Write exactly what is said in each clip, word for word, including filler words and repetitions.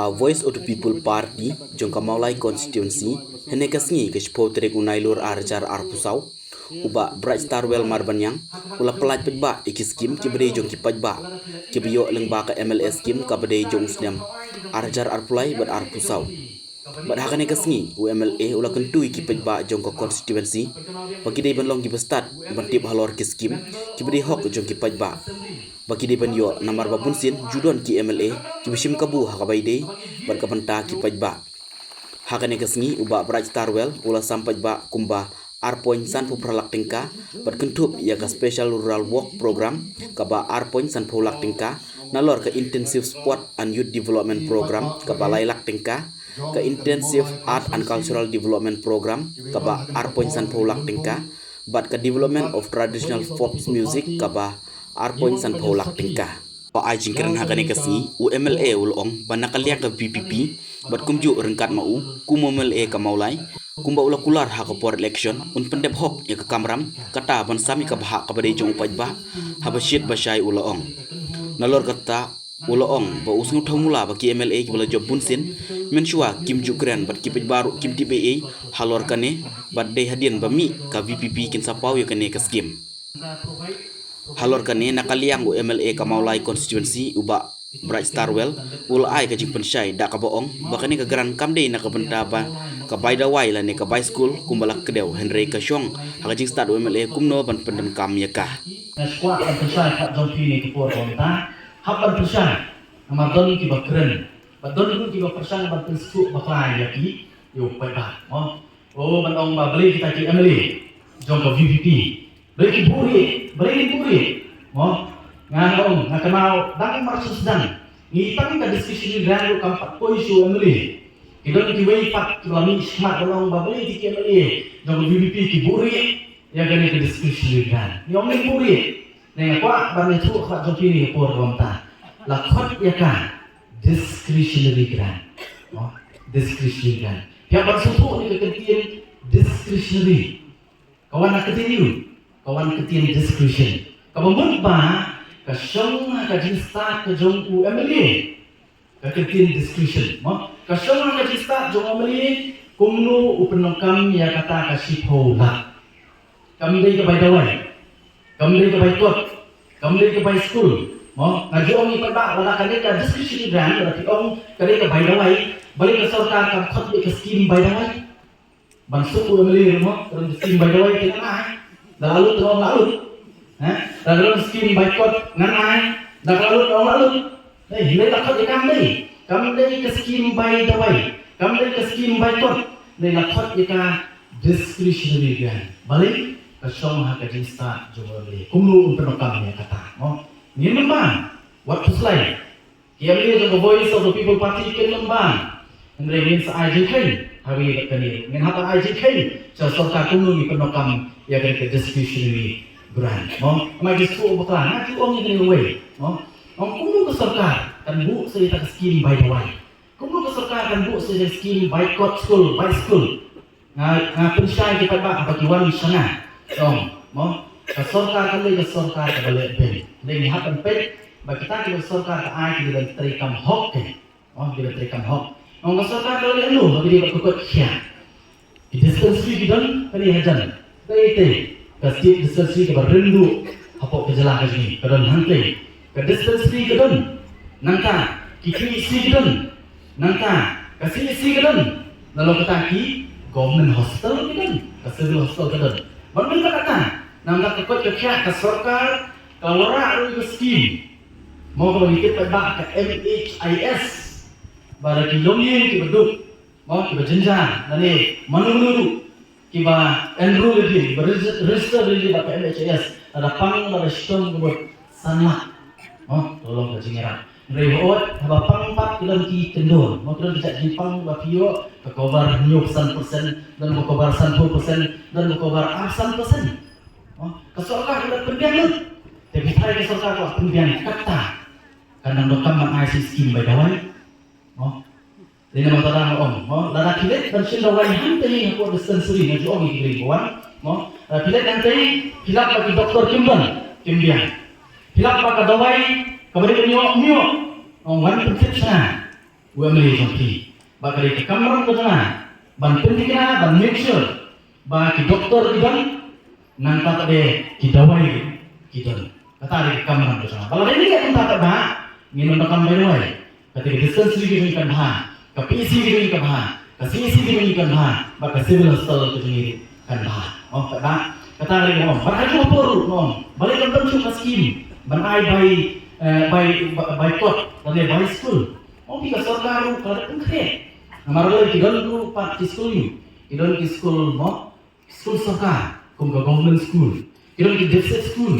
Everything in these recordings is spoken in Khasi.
A Voice of the People Party jong ka Mawlai Constituency, hynne ka sngi ka shiphew tarik u Nailur ar hajar arphew saw, u Bah Bright Starwell Marbaniang u la pyllait paidbah ïa ki skim kiba dei jong ki paidbah kiba ïoh lyngba ka M L A skim kaba dei jong u snem ar hajar arphew lai bad arphew saw. Bad ha kane ka sngi u M L A u la kyntu ïa ki paidbah jong ka constituency ba ki dei ban long kiba stad ban tip halor ki skim kiba dei hok jong ki paidbah ba ki dei ban ïoh, namar ba bunsien ju don ki M L A kiba shim kabu ha kaba ïadei bad ka bynta ki paidbah. Ha kane ka sngi u Bah Bright Starwell u la sam paidbah kumba ar point sanphew phra lak tyngka bad kynthup ïa ka Special Rural Work Program kaba ar point sanphew lak tyngka, nalor ka Intensive Sport and Youth Development Program kaba lai lak tyngka, ka Intensive Art and Cultural Development Program kaba ar point sanphew lak tyngka, bad ka Development of Traditional Folk Music kaba ar point sanphew lak tyngka. Ba ai jingkren ha kane ka sngi u M L A u la ong ba na ka liang ka V P P bad kumjuh ryngkat ma u kum u M L A ka Mawlai, kumba u la kular ha ka por election, un pyndep hok ïa ka kamram kata ban sam ïa ka bhah kaba dei jong u paidbah haba shit ba shai, u la ong. Nalor kata u la ong ba u sngewthuh mula ba ki M L A kiba la jop bunsien mynshuwa kim ju kren bad ki paidbah ruh kim tip ei ei halor kane, bad dei hadien ba mih ka V P P kin sa paw ïa kane ka skim. Halor kane na ka liang u M L A ka Mawlai constituency u Bah Bright Starwell u la ai ka jingpynshai da kaba ong ba kane ka grant kam dei na ka bynta ba ka bai dawai lane ka bai skul kumba la kdew, hynrei ka shong ha ka jingstad u M L A kumno ban pyndonkam ïa ka. Nga sngewkwah ban pynshai ha jong phi ne ka por ba mynta, hap ban pynshai namar don kiba kren bad don ruh kiba pyrshang ban pynsuk bakla ïa ki, ïa u paidbah mo. O ban ong ba balei kita ki M L A jong ka V P P, balei ki buhrieh, balei ki buhrieh mo. Nga ong nga kynmaw dang mar shu sdang ngi tang ka discretionary grant ruh kam pat poi sha u M L A. Ki don kiwei pat kiba la mih shakhmat ban ong ba balei ki M L A jong ka V P P ki buhrieh ïa kane ka discretionary grant. Ngi ong ngi buhrieh. Ne nga kwah ban ïathuh ha jong phi ne ka por ba mynta, la khot ïa ka discretionary grant. Mo, discretionary grant. Phi hap ban sngewthuh ïa ka kyntien discretionary. Ka wan na ka kyntien, ka wan ka kyntien discretion. Kaba mut ba ka shong ha ka jingstad ka jong u M L A. Ka kyntien discretion mo. Ka shong ha ka jingstad jong u M L A kumno u pyndonkam ïa kata ka shiphew lak. Kam dei ka bai dawai, kam dei ka bai kot, kam dei ka bai skul mo. Nga ju ong ïa phi ba lada ka dei ka discretionary grant, lada phi ong ka dei ka bai dawai, balei ka sorkar kam khot ïa ka skim bai dawai ban suk u M L A mo? Ka don ka skim bai dawai te ngan ai, da la lut te ong la lut. Ha, da ka don skim bai kot ngan ai, da ka la lut te ong la lut. Hei, hynrei la khot ïa ka, kam dei, kam dei ka skim bai dawai, kam dei ka skim bai kot, hynrei la khot ïa ka discretionary grant. Balei? Ka shong ha ka jingstad jong u M L A kumno un pyndonkam ïa kata mo. Ngin mynba wat phuslai. Ki M L A jong ka Voice of the People Party kin mynba. Hynrei ngin sa ai jingkheiñ ha kane, ngin hap ban ai jingkheiñ sha sorkar kumno ngin pyndonkam ïa kane ka discretionary grant mo. Namar ki shu bakla, nga ju ong ïa kane kawei mo. Ong kumno ka sorkar kan buh sa ïa ka skim bai dawai? Kumno ka sorkar kan buh sa ïa ka skim bai kot skul, bai skul? Nga, nga pynshai ki paidbah ba ki wan sha nga. Ong mo, ka sorkar kan dei ka sorkar kaba leh beiñ. Dei ngi hap ban peit ba kita ki sorkar ka ai ki ban treikam hok ki. Mo, ki ban treikam hok. Ong ka sorkar ka leh ano ba ki dei ba ka kot khia. Ki dispensary ki don kane hajan. Tei tei ka state dispensary kaba rim duh hapoh ka jylla ka jong ngi ka don hangtei. Ka dispensary ka don. Nangta ki K H C ki don. Nangta ka C H C ka don. Nalor kata ki government hospital ki don. Ka civil hospital ka don. Ban mynta kata nangta ka kot ka khiah ka sorkar ka wanrah ruh ka skim. Mo kaba ngi tip paidbah ka M H I S. Ba da ki longïing kiba duk mo, kiba jynjar lane mano mano ruh kiba enroll ïa ki, kiba regis-, register ïa ki bad ka M H I S, lada pang lada shitom ka mut san lak mo, ka long ka jingïarap. Hynrei hooid haba pang pat ki don ki kyndon mo, ki don ki jait jingpang ba phi ïoh ka cover hynñiew san percent, don ka cover sanphew percent, don ka cover arsan percent mo. Ka sorkar ka la pynbiang lut. Te phi tharai ka sorkar ka la pynbiang kata kan nang donkam ban ai shi skim bai dawai mo. Dei namar kata nga ong mo, lada phi leit ban shim dawai hangtei hapoh dispensary, nga ju ong ïa ki briew ba wan mo, lada phi leit hangtei phi lap ba ki doktor kim don, kim biang. Phi lap ba ka dawai kaba dei ban ïoh ym ïoh. Ong wan pyntip sha nga. U M L A jong phi. Ba ka dei ka kamram ka jong nga ban pynthikna, ban make sure ba ki doktor ki don, nangta pat de ki dawai ki don. Kata dei ka kamram ka jong nga. Ba lada ngi leh kumta pat ba ngin ym donkam ban wai. Kata ka dispensary ka jong ngi kan bha, ka P H C ka jong ngi kan bha, ka C H C ka jong ngi kan bha, bad ka civil hospital ka jong ngi kan bha. Oh, kata, kata dei ka ong. Bad ha kajuh ka por ruh nga ong, balei lam ban shu ka skim ban ai bai, eh, bai, bai kot lane bai skul. Ong phi ka sorkar ruh ka la dep pynkhreh. Namar balei ki don ruh pat ki skul, ki don ki skul mo, skul sorkar, kum ka government school, ki don ki deficit school,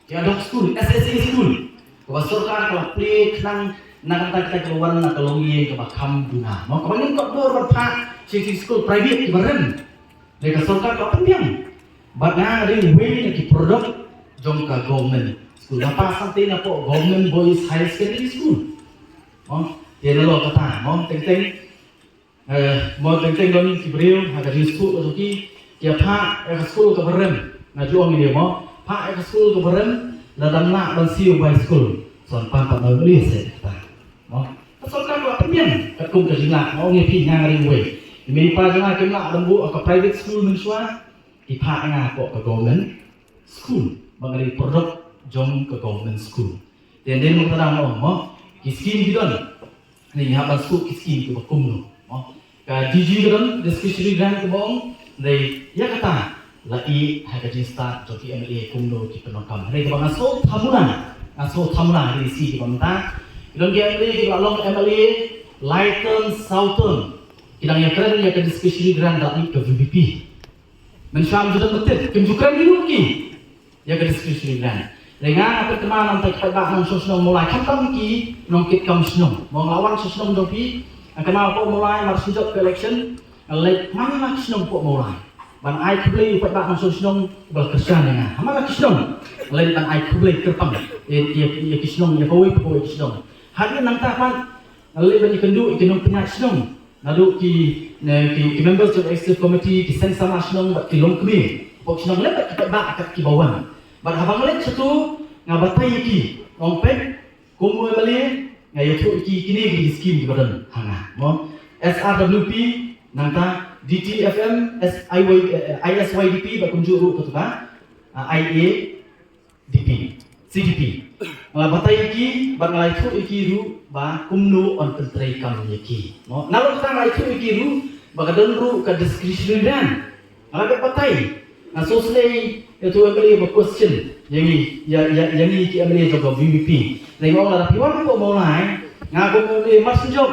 ki ad hoc school, S S A school. Kaba sorkar ka la plie khnang na ka bynta kita kiba wan na ka longïing kaba kham duna. Mo, kaba ngim kot bor ban phah sha ki skul private kiba rem. Dei ka sorkar ka la pynbiang. Bad nga dei uwei na ki product jong ka government school. Nga pass tang te napoh Government Boys Higher Secondary School. Mo, te nalor kata, mo, teng teng. Eh, mo teng teng don ki briew ha ka jingsuk ka jong ki, ki ïa phah ïa ka skul kaba rem. Nga ju ong ïa mo, phah ïa ka skul kaba rem, lada ym lah ban siew bai skul, sa wan pan pat na u M L A seh, kata. Mo, ka sorkar ka la pynbiang katkum ka jinglah. Nga ong ïa phi, nga nga dei uwei. I mei i pa jong nga kim lah ban buh ha ka private school mynshuwa, ki phah nga hapoh ka government school, ba nga dei product jong ka government school. Te ynda mo, kata dang ong mo, ki skim ki don. Hynrei ngi hap ban suk ki skim kiba kumno mo. Ka D G ka don discretionary grant kaba ong, hynrei ïa kata la ïeh ha ka jingstad jong ki M L A kumno ki pyndonkam. Hynrei kaba nga sngewthuh mona, nga sngewthuh mona ha ki skim kiba mynta, ki don ki M L A kiba la long M L A lai term saw term, ki dang ïakren ïa ka discretionary grant da ka V P P. Mynshuwa ym ju don ba tip, kim ju kren ïa ruh ki ïa ka discretionary grant. Hynrei nga nga pyrkhat na bynta ki paidbah nongshong shnong Mawlai, khamtam ki nongkitkam shnong. Mo, nga la wan sha shnong jong phi, nga kynmaw hapoh Mawlai mar shu jop ka election, nga leit man la ki shnong hapoh Mawlai ban ai khublei ïa u paidbah nongshong shnong uba la kyrshan ïa nga. Ha man la ki shnong nga leit ban ai khublei kyrpang ïa, ïa, ïa ki shnong, ïa kawei pa kawei ki shnong. Hadien nangta pat nga leit ban ïakynduh ïa ki nongpynïaid shnong. Naduh ki, ne, ki, ki members jong executive committee, ki seng samla shnong bad ki longkmie hapoh shnong lem bad ki paidbah kat kiba wan. Bad haba nga leit shato nga batai ïa ki, nga ong peit, kum u M L A nga ïathuh ïa ki, kine ki skim kiba don ha nga. Mo, S R W P, nangta D T F M, S I Y, eh, I S Y D P bad kumjuh ruh kato ka, ah, I A D P, C D P. Nga la batai ïa ki bad nga la ïathuh ïa ki ruh ba kumno yn pyntreikam ïa ki. Mo, nalor kata nga la ïathuh ïa ki ruh ba ka don ruh ka discretionary grant. Nga la dep batai. Nga sngewsynei ïa uto u M L A ba question ïa ngi, ïa, ïa, ïa ngi ki M L A jong ka V P P. Nga ong lada phi wan hapoh Mawlai, nga kum u M L A mar shu jop,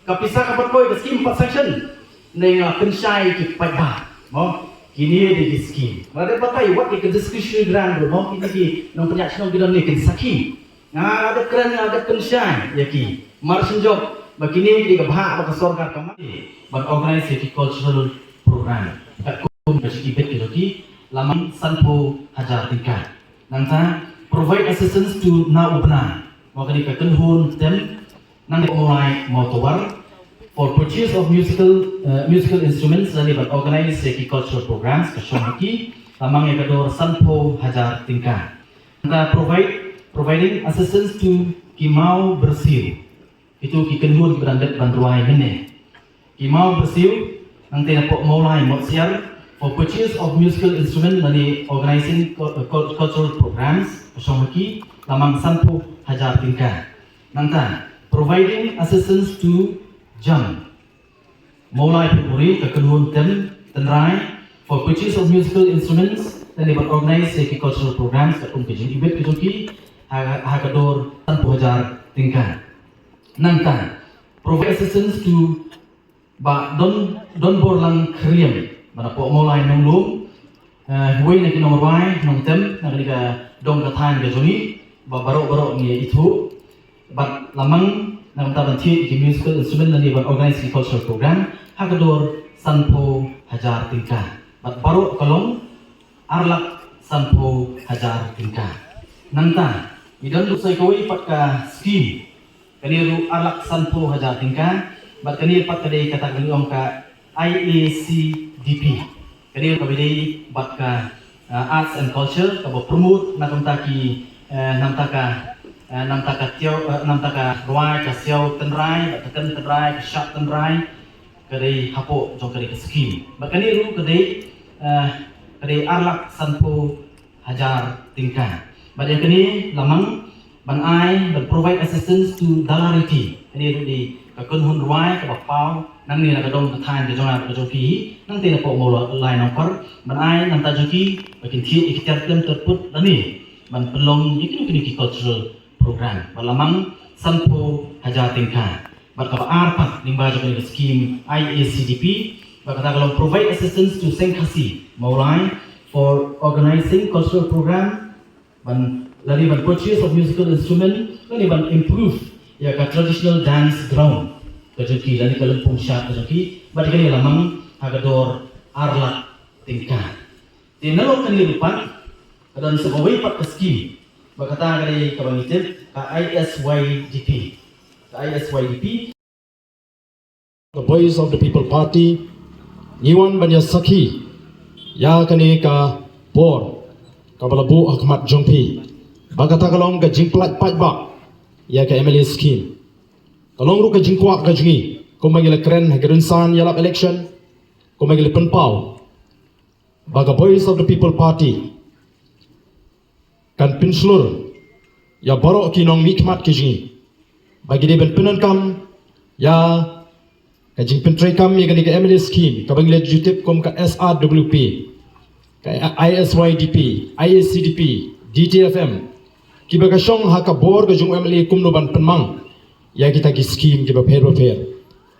ka pisa ka pat poi, ka skim pat sanction. Hynrei nga pynshai ki paidbah. Mo, kine dei ki skim. Nga dep batai wat ïa ka discretionary grant ruh, mo, kine ki nongpynïaid shnong ki don ne kin sakhi. Nga la dep kren, nga la dep pynshai ïa ki mar shu jop ba kine ki dei ka bhah ba ka sorkar ka mat ban organize ïa ki cultural program. Katkum ka jingibit ki jong ki, la mang sanphew hajar tyngka. Nangta, provide assistance to Na U Bna, mo, kane ka kynhun tem nang Mawlai Mawtawar for purchase of musical, uh, musical instruments lane ban organize ïa ki cultural programs, ka shong ha ki, la mang ïa ka dor sanphew hajar tyngka. Nangta provide, providing assistance to ki Maw Byrsiew. Kito ki kynhun kiba dang dep ban rwai mynne. Ki Maw Byrsiew, nangta napoh Mawlai Mawsiar, for purchase of musical instrument lane organizing cul-, cul-, cultural programs, ka shong ha ki, la mang sanphew hajar tyngka. Nangta, providing assistance to Jam Mawlai Phurburi, ka kynhun tem tynrai, for purchase of musical instruments lane ban organize ïa ki cultural programs, katkum ka jingibit ki jong ki, ha, ha ka dor sanphew hajar tyngka. Nangta, provide assistance to Bah Don, Donborlang Kyriem, ba napoh Mawlai Nonglum, eh, uwei na ki nongrwai nongtem na kane ka dong ka thaiñ ka jong ngi, ba baroh baroh ngi ithuh. Bad la mang na ka bynta ban thied ki musical instrument lane ban organize ki cultural program, ha ka dor sanphew hajar tyngka. Bad baroh ka long ar lak sanphew hajar tyngka. Nangta, ngi don ruh sa kawei pat ka skim, kane ruh ar lak sanphew hajar tyngka, bad kane pat ka dei kata ka ngi ong ka I A C D P. Kane ruh kaba dei bad ka, ah, Arts and Culture, kaba promote na ka bynta ki, eh, na ka bynta ka, Eh, namta ka tiaw, eh, namta ka rwai, ka siaw tynrai, bad ka tem tynrai, ka shap tynrai, ka dei hapoh jong ka dei ka skim. Bad kane ruh ka dei, eh, ka dei ar lak sanphew hajar tyngka. Bad ïa kane la mang ban ai, ban provide assistance to Dalariti. Kane ruh dei ka kynhun rwai kaba paw nangne na ka dong ka thaiñ ka jong nga ka jong phi, nangta napoh Mawlai Nongkor, ban ai namta jong ki ba kin thied ïa ki tiar tem tiar put lane ban pynlong ïa kino kino ki cultural program. Bad la mang sanphew hajar tyngka. Bad kaba ar pat lyngba jong kane ka skim I A C D P, bad kata ka long provide assistance to Seng Khasi Mawlai for organizing cultural program, ban lane ban purchase of musical instrument, lane ban improve ïa ka traditional dance ground ka jong ki, lane ka lympung shad ka jong ki. Bad kane la mang ha ka dor ar lak tyngka. Te nalor kane ruh pat ka don sa kawei pat ka skim, ba kata ka dei kaba ngi tip ka I S Y D P. Ka I S Y D P. The Voice of the People Party, ngi wan ban ïa sakhi ïa kane ka por kaba la buh ha khmat jong phi, ba kata ka long ka jingpyllait paidbah ïa ka M L A skim. Ka long ruh ka jingkwah ka jong ngi, kumba ngi la kren ha ka rynsan ïalap election, kumba ngi la pynpaw ba ka Voice of the People Party kan pynshlur ïa baroh ki nongmihkhmat ki jong ngi ba ki dei ban pyndonkam ïa ka jingpyntreikam ïa kane ka M L A skim kaba ngi la ju tip kum ka S R W P, ka I S Y D P, I A C D P, D T F M, kiba ka shong ha ka bor ka jong u M L A kumno ban pynmang ïa kita ki skim kiba pher ba pher,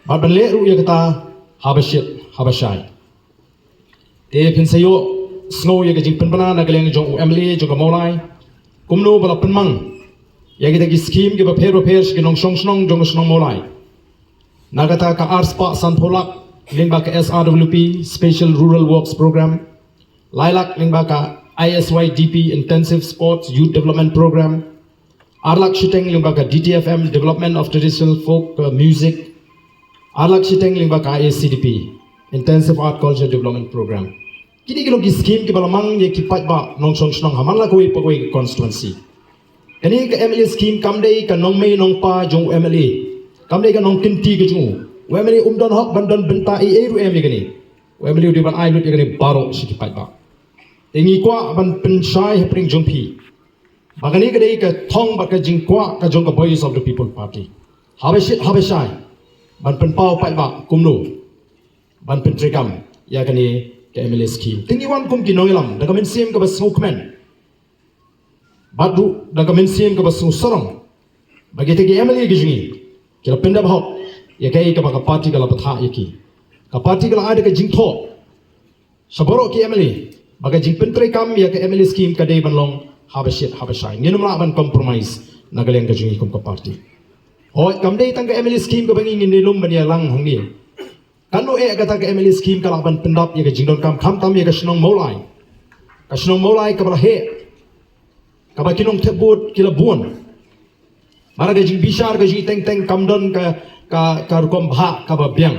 bad ban leh ruh ïa kata haba shit haba shai. Te phin sa ïohsngew ïa ka jingpynbna na ka liang jong u M L A jong ka Mawlai kumno ba la pynmang ïa kita ki skim kiba pher ba pher sha ki nongshong shnong jong ka shnong Mawlai. Na kata ka ar spah sanphew lak lyngba ka S R W P, Special Rural Works Program, lai lak lyngba ka I S Y D P, Intensive Sports Youth Development Program, ar lak shiteng lyngba ka D T F M, Development of Traditional Folk, uh, Music, ar lak shiteng lyngba ka I A C D P, Intensive Art Culture Development Program. Kine ki long ki skim kiba la mang ïa ki paidbah nongshong shnong ha man la kawei pa kawei ka constituency. Kane ka M L A skim kam dei ka nongmei nongpa jong u M L A, kam dei ka nongkynti ka jong u. U M L A um don hok ban don bynta ei ei ruh em ïa kane. U M L A u dei ban ai lut ïa kane baroh sha ki paidbah. Te ngi kwah ban pynshai hapdeng jong phi ba kane ka dei ka thong bad ka jingkwah ka jong ka Voice of the People Party, haba shit haba shai, ban pynpaw paidbah kumno ban pyntreikam ïa kane ka M L A skim. Te ngi wan kum ki nongïalam da ka mynsiem kaba sngewkmen bad ruh da ka mynsiem kaba sngewsarong ba kita ki M L A ki jong ngi ki la pyndep hok ïa kaei kaba ka party ka la bthah ïa ki. Ka party ka la ai da ka jingthoh sha baroh ki M L A ba ka jingpyntreikam ïa ka M L A skim ka dei ban long haba shit haba shai. Ngin ym lah ban compromise na ka liang ka jong ngi kum ka party. Hooid, kam dei tang ka M L A skim kaba ngi ngin ïalum ban ïalang hangne. Katno eh kata ka M L A skim ka lah ban pyndap ïa ka jingdonkam khamtam ïa ka shnong Mawlai, ka shnong Mawlai kaba la heh, kaba ki nongthep vote ki la bun. Mar ka jingbishar ka jingteng teng kam don ka, ka, ka rukom bhah kaba biang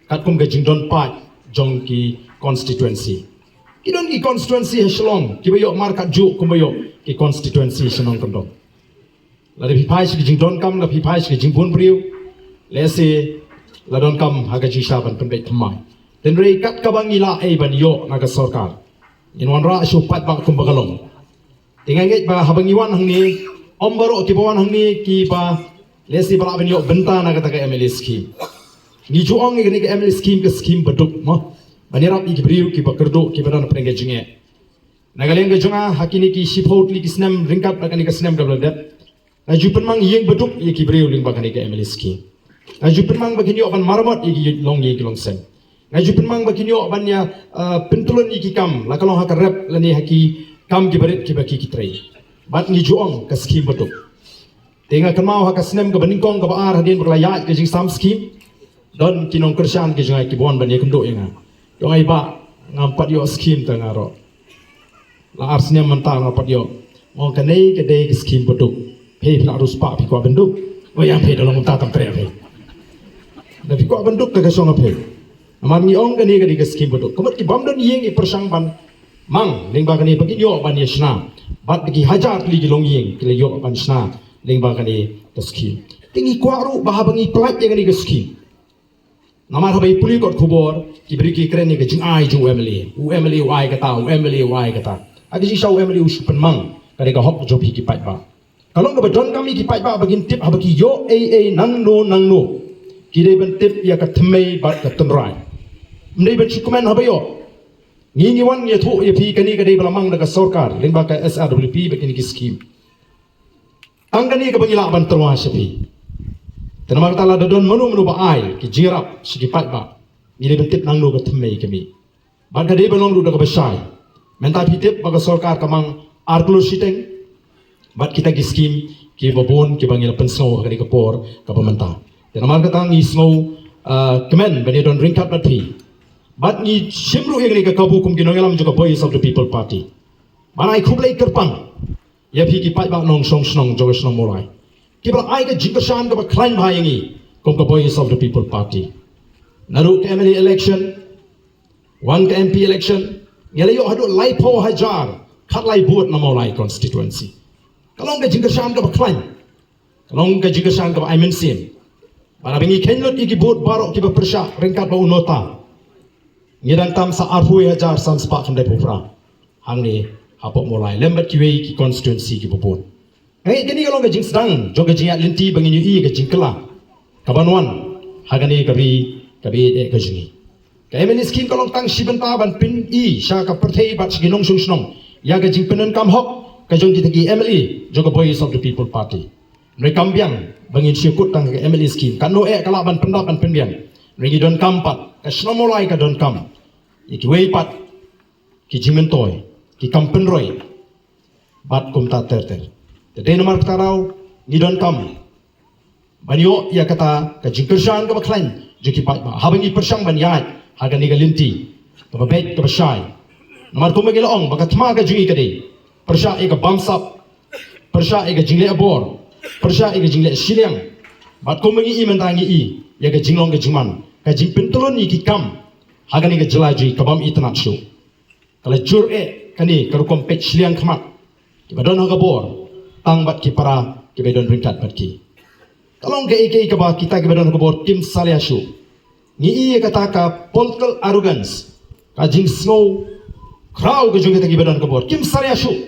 katkum ka jingdon paid jong ki constituency. Ki don ki constituency ha Shillong kiba ïoh markat juh kumba ïoh ki constituency shnong kyndong. Lada phi phai sha ki jingdonkam, lada phi phai sha ki jingbun briew, lehse la donkam ha ka jingshisha ban pynbeit thymmai. Hynrei kat kaba ngi lah ei ban ïoh na ka sorkar, ngin wanrah sha u paidbah kumba ka long. Te nga ngeit ba haba ngi wan hangne, ym baroh kiba wan hangne kiba lehse ba lah ban ïoh bynta na kata ka M L A skim. Ngi ju ong ïa kane ka M L A skim ka skim baduk mo, ban ïarap ïa ki briew kiba kyrduh, kiba don hapdeng ka jingeh. Na ka liang ka jong nga, ha kine ki shiphew tylli ki snem ryngkat bad kane ka snem kaba la dep, nga ju pynmang ïing baduk ïa ki briew lyngba kane ka M L A skim. Nga ju pynmang ba kin ïoh ban maramot ïa ki longïing ki longseng. Nga ju pynmang ba kin ïoh ban ïa, uh, pyntylun ïa ki kam, la ka long ha ka rep lane ha ki kam kiba rit kiba ki ki trei. Bad ngi ju ong ka skim baduk. Te nga kynmaw ha ka snem kaba nyngkong kaba ar hadien ba ka la ïaid ka jingsam skim, don ki nongkyrshan ki jong nga kiba wan ban ïakynduh ïa nga. Ki ong, "Ai bah, ngam pat ïoh skim tang nga ruh. La ar snem mynta ngam pat ïoh." Nga ong, "Kane ka dei ka skim baduk. Phi, phi la riewspah, phi kwah ban duk. Oi, ïa phi da long mynta tam treh phi. Da phi kwah ban duk ka ka shong ha phi." Namar ngi ong kane ka dei ka skim baduk. Ka mut ki bym don ïing ki pyrshang ban mang lyngba kane ba kin ïoh ban ïa shna. Bad da ki hajar tylli ki longïing ki la ïoh ban shna lyngba kane ka skim. Te ngi kwah ruh ba haba ngi pynlait ïa kane ka skim, namar haba i pule kot khubor ki briew ki kren ïa ka jingai jong u MLA, u MLA u ai kata, u MLA u ai kata. Ha ka jingshisha u MLA u shu pynmang ka dei ka hok jong phi ki paidbah. Ka long kaba donkam ïa ki paidbah ba kin tip haba ki ïoh ei ei nangno nangno, ki dei ban tip ïa ka thymmei bad ka tynrai. Ym dei ban shu kmen haba ïoh. Ngi ngi wan ngi ïathuh ïa phi kane ka dei ba la mang da ka sorkar lyngba ka SRWP bad kine ki skim. Tang kane kaba ngi lah ban tyrwa sha phi. Te namar kata lada don mano mano ba ai ki jingïarap sha ki paidbah, ngi dei ban tip nangno ka thymmei ka mih. Bad ka dei ban long ruh da kaba shai. Mynta phi tip ba ka sorkar ka mang ar klur shiteng bad kita ki skim kiba bun kiba ngi la pynsngew ha kane ka por kaba mynta. Te namar kata ngi sngew, ah, kmen ban ïadon ryngkat bad phi. Bad ngi shim ruh ïa kane ka kabu kum ki nongïalam jong ka Voice of the People Party ban ai khublei kyrpang ïa phi ki paidbah nongshong shnong jong ka shnong Mawlai kiba la ai ka jingkyrshan kaba khlaiñ bha ïa ngi kum ka Voice of the People Party. Naduh ka MLA election, wan ka MP election, ngi la ïoh haduh laiphew hajar khatlai vote na Mawlai constituency. Ka long ka jingkyrshan kaba khlaiñ. Ka long ka jingkyrshan kaba ai mynsiem. Bad haba ngi kheiñ lut ïa ki vote baroh kiba pyrshah ryngkat bad u nota, ngi dang tam sa arphew hajar san spah khyndai phew phra hangne hapoh Mawlai lem bad kiwei ki constituency kiba bun. Nga ngeit kane ka long ka jingsdang jong ka jingïaid lynti ba ngin ïohi ïa ka jingkylla kaban wan ha kane ka ri kaba ïeit eh ka jong ngi. Ka MLA scheme ka long tang shi bynta ban pyni sha ka pyrthei bad sha ki nongshong shnong ïa ka jingpyndonkam hok ka jong kita ki MLA jong ka Voice of the People Party. Hynrei kam biang ba ngin shu kut tang ka MLA scheme, katno eh ka lah ban pyndap ban pynbiang. Hynrei ngi donkam pat, ka shnong Mawlai ka donkam ïa kiwei pat ki jingmyntoi, ki kam pynroi bad kumta ter ter. Te dei namar kata ruh ngi donkam ban ïoh ïa kata ka jingkyrshan kaba khlaiñ jong ki paidbah haba ngi pyrshang ban ïaid ha kane ka lynti kaba beit kaba shai. Namar kumba ngi la ong ba ka thma ka jong ngi ka dei pyrshah ïa ka bamsap, pyrshah ïa ka jingleh bor, pyrshah ïa ka jingleh shiliang. Bad kumba ngi i mynta ngi i ïa ka jinglong ka jingman, ka jingpyntyllun ïa ki kam ha kane ka jylla jong ngi ka bym itynnad shuh. Ka la jur eh kane ka rukom peit shiliang khmat kiba don ha ka bor tang bad ki para kiba don ryngkat bad ki. Ka long kaei kaei kaba kita kiba don ha ka bor kim salia shuh. Ngi i ïa kata ka political arrogance, ka jingsngew khraw ka jong kita kiba don ha ka bor kim salia shuh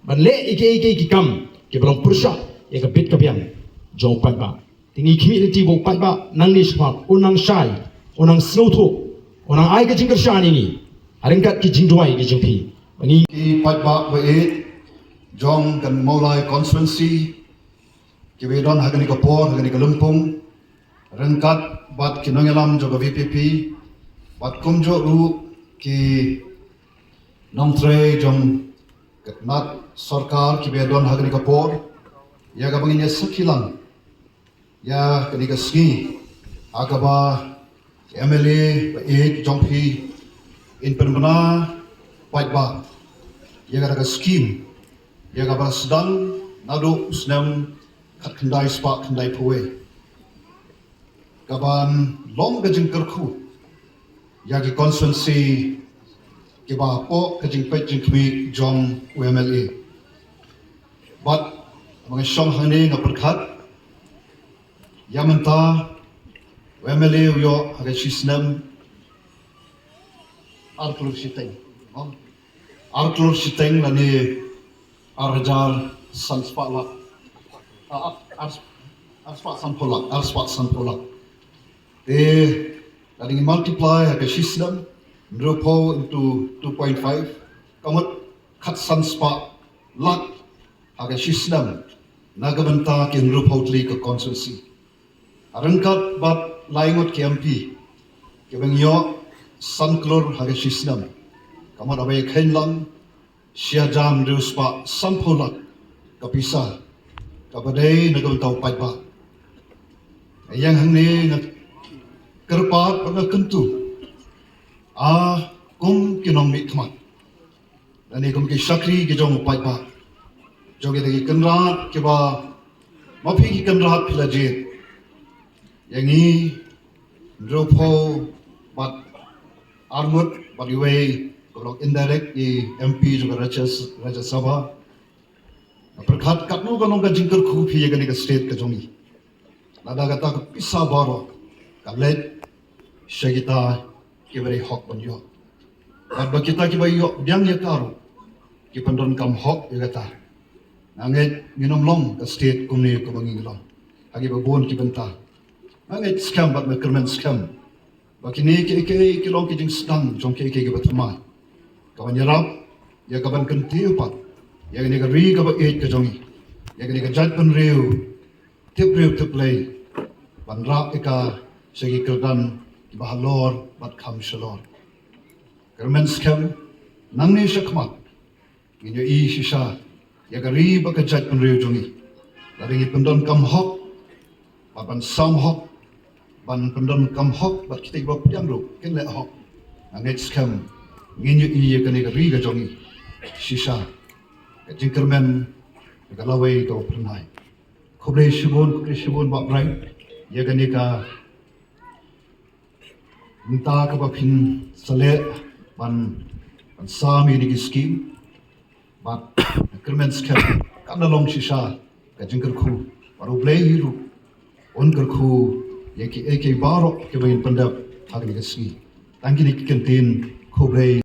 ban leh ïa kiei kiei ki kam kiba long pyrshah ïa ka bit ka biang jong u paidbah. Te ngi khmih lynti ba u paidbah nangne shakhmat un nang shai, un nang sngewthuh, un nang ai ka jingkyrshan ïa ngi ha ryngkat ki jingduwai ki jong phi. Ba ngi ki paidbah ba ïeit jong ka Mawlai constituency kiba don ha kane ka por, ha kane ka lympung, ryngkat bad ki nongïalam jong ka VPP bad kumjuh ruh ki nongtrei jong ka tnat sorkar kiba don ha kane ka por, ïa kaba ngin ïa sakhi lang ïa kane ka sngi ha kaba ki MLA ba ïeit jong phi kin pynbna paidbah ïa kata ka skim ïa kaba sdang naduh u snem khatkhyndai spah khyndaiphew wei, kaban long ka jingkyrkhu ïa ki constituency kiba hapoh ka jingpeit jingkhmih jong u MLA. Bad ba nga shong hangne nga pyrkhat ïa mynta u MLA u ïoh ha ka shi snem ar klur shiteng. Ar klur shiteng lane ar hajar san spah lak. Ah, ah, ar, ar spah sanphew lak, ar spah sanphew lak. Te lada ngi multiply ha ka shi snem, hynriewphew into two point five, ka mut khatsan spah lak ha ka shi snem na ka bynta ki hynriewphew tylli ka constituency. Ryngkat bad lai ngut ki MP kiba ngi ïoh san klur ha ka shi snem, ka mut haba ïa kheiñ lang shi hajar hynriew spah sanphew lak ka pisa kaba dei na ka bynta u paidbah. Ïa hangne nga kyrpad bad nga kyntu, ah, kum ki nongmihkhmat lane kum ki shakri ki jong u paidbah, jong kita ki kynrad kiba ma phi ki kynrad phi la jied, ïa ngi hynriewphew bad ar ngut bad iwei ka long indirect i MP jong ka Rajya, Rajya Sabha. Pyrkhat katno ka long ka jingkyrkhu phi ïa kane ka state ka jong ngi. Lada kata ka pisa baroh ka leit sha kita kiba dei hok ban ïoh, bad ba kita kiba ïoh biang ïa ka ruh ki pyndonkam hok ïa kata. Nga ngeit ngin ym long ka state kumne kaba ngi long ha kiba bun ki bynta. Nga ngeit skhem bad nga kyrmen skhem ba kine kiei kiei ki long ki jingsdang jong kiei kiei kiba thymmai, kaban ïarap ïa kaban kyntiew pat ïa kane ka ri kaba ïeit ka jong ngi, ïa kane ka jaitbynriew tip briew tip Blei, ban rah ïa ka sha ki kyrdan kiba halor bad kham shalor. Kyrmen skhem, nangne shakhmat ngin ïohi shisha ïa ka ri bad ka jaitbynriew jong ngi. Lada ngi pyndonkam hok, bad ban sam hok, ban pyndonkam hok bad kita kiba pdiang ruh kin leh hok, nga ngeit skhem ngin ïohi ïa kane ka ri ka jong ngi shisha ka jingkyrmen ka lawei kaba phyrnai. Khublei shibun, khublei shibun Bah Bright ïa kane ka bynta kaba phin sa leh ban, ban sam ïa kine ki skim. Bad kyrmen skhem kan da long shisha ka jingkyrkhu bad U Blei hi ruh un kyrkhu ïa kiei kiei baroh kiba ngin pyndep ha kane ka sngi. Tang kine ki kyntien, khublei.